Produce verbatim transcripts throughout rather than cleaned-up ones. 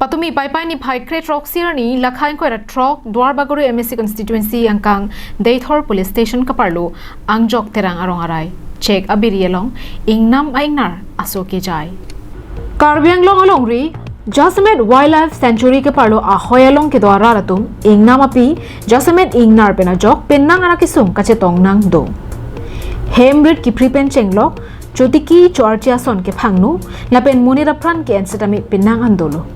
Patumi Paipai niphai kre throksi arni, Lakha ingkoi ra throk, Duarbagori M A C constituency angkang Deithor Police Station kaparlo Angjok Terang arong arai chek abiri along ingnam a-ingnar aso kejai. Karbi Anglong alongri Jasemet Wildlife Sanctuary keparlo ahoi along kedo arat atum ingnam api, jasemet ingnar pen ajok penang arak kesung kachetong nang do. Hem rit kiphri pen chenglok, chotiki cho-arche ason kephangno, lapen monit apran ke-en setame penang an dolo.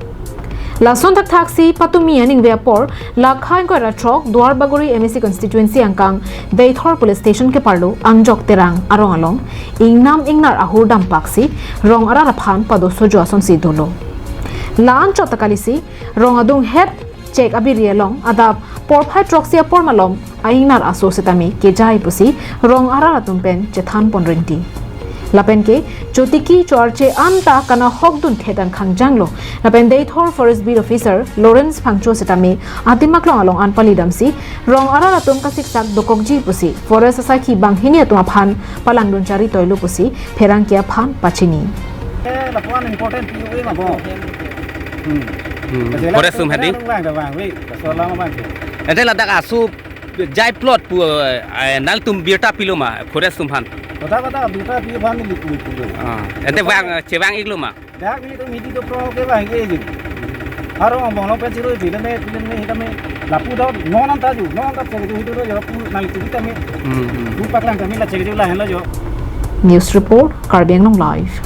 Lason thakthaksi patumi aningve apor, Lakha ingkoi ra throk, Duarbagori M A C constituency angkang Deithor Police Station keparlo Angjok Terang arong along ingnam ingnar ahur dampaksi rong arat aphan padosojo asonsi dolo. La-an chot ta kalisi, rong adung het chek abiri along adap porphai throksi apor malom a-ingnar aso setame kejai pusi rong arat atum pen chethan pon rinti. Lapen ke chotiki cho-arche anta kanahok dun thetan khangjanglo. Lapen Deithor Forest Beat Officer Lawrence Phangcho setame atimaklong along an palidamsi rong arat atum kasiksak dokokji pusi forest asaikhi banghini atum aphan palangdun chari toilo pusi pherangke aphan pachini. Eh, lapuan important P O A ma bo. Hmm. Hmm. Forest sum hadi? Bang, bang, wait. Soal lama bang. Ente ladak aso jai plot pu, eh, nangtum birta pilo ma forest sum aphan? Kota kota birta pilo aphan ni liku liku. Ah, ente bang, eh, chevang iklo ma? Dak mini to midi to pro ke bang ke je. Aro bong lo pen chiro je ne, ne hita me lapu do non anta ju, non anta chek ju hita do jo pu nang tu hita me. Hmm, hmm. Tu paklang kami la chek ju la hen lo jo. News report, Karbi Anglong Live.